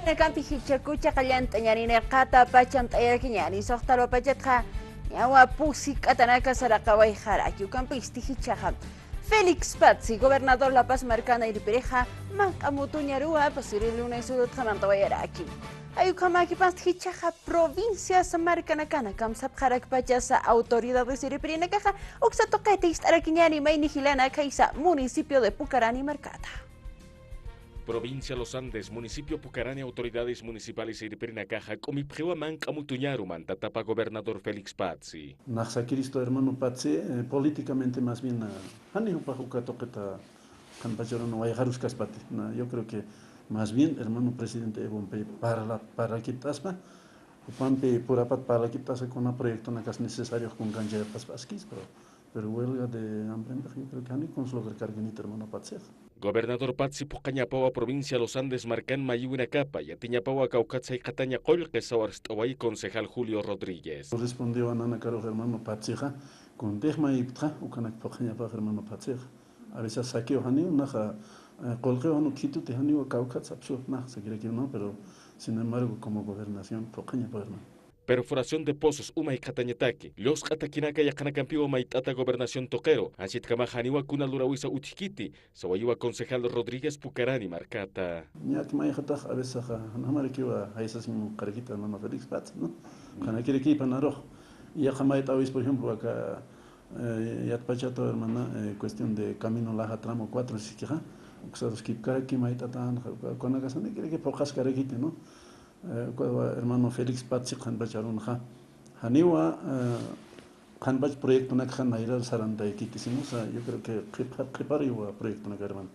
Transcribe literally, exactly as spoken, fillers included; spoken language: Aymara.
Nakampi jichhakucha qallant'añäni, nayqata pachamt'ayarakiñäni, suxta alwapachatxa ñawa pusi k'atanaka saraqawayxaraki, ukampisti jichhaxa Félix Patzi, gobernador La Paz markana irpirixa, manq'amutuñaruwa, pasiri lunes urutxa mantawayaraki. Ay ukhamäkipasti jichhaxa provincias markanakanakam sapxarakpachasa autoridades irpirinakaxa, uksa tuqita ist'arakiñäni mayni jilana khaysa municipio de Pucarani markata. Provincia Los Andes, municipio Pucarani, autoridades municipales irpirinakaxa k'umipxiwa manq'amutuñaru mantatapa gobernador Félix Patzi. Nax sakiristu hermano Patzi, eh, políticamente más bien, ah, jani jupax uka tuqita qhanpacharun wayqaruskaspati. Na, yo creo que más bien hermano presidente Evompi parla-, parlakipt'aspa, jupampi purapat parlakipt'asa kuna proyectonakas necesarios kunkanchayapaspa askispa. Pero huelga de hambre, yo creo que jani kunsa lograr karkinit hermano Patzixa. Gobernador Patzi phuqhañapawa provincia Los Andes markan mayiwinakapa, yatiñapawa kawkhat sayqhataña qullqi sawarst'awayi concejal Julio Rodríguez. Respondiwa nanakarux hermano Patzixa, kuntix mayiptxa, ukanak phuqhañapax hermano Patzixa. A veces sakiw janiw, naxa, eh, qullqiw jan ukhituti janiw kawkhat sapsu, nax sakirakiw, ¿no? Pero, sin embargo, como gobernación, phuqhañapax hermano. Perforación de pozos umayxatañataki, llusq'atakinaka yaqhanakampiwa mayt'ata gobernación tuqiru, jansitkamax janiwa kuna lurawisa utjkiti, sawayiwa concejal Rodríguez Pucarani markata. Ñak mayxatax a veces, ah, jan jamarakiwa jaysasiñ munqarakita hermano Félix Patzi, ¿no? Qhanakirakipa narux. Yaqha mayt'awis, por ejemplo, aka, eh, yatpachata hermana, eh, cuestión de camino Laja tramo cuatro siskixa, uksaruskipkaraki mayt'atan, ukanakasanikiraki phuqhaskarakiti, ¿no? Eh, uka hermano Félix Patzi qhanpacharunxa. Janiwa, eh, qhanpach proyectonakxa nayrar sarantaykiti, sino, o sea, yo creo que qhipa-, qhipariwa proyectonaka, hermano.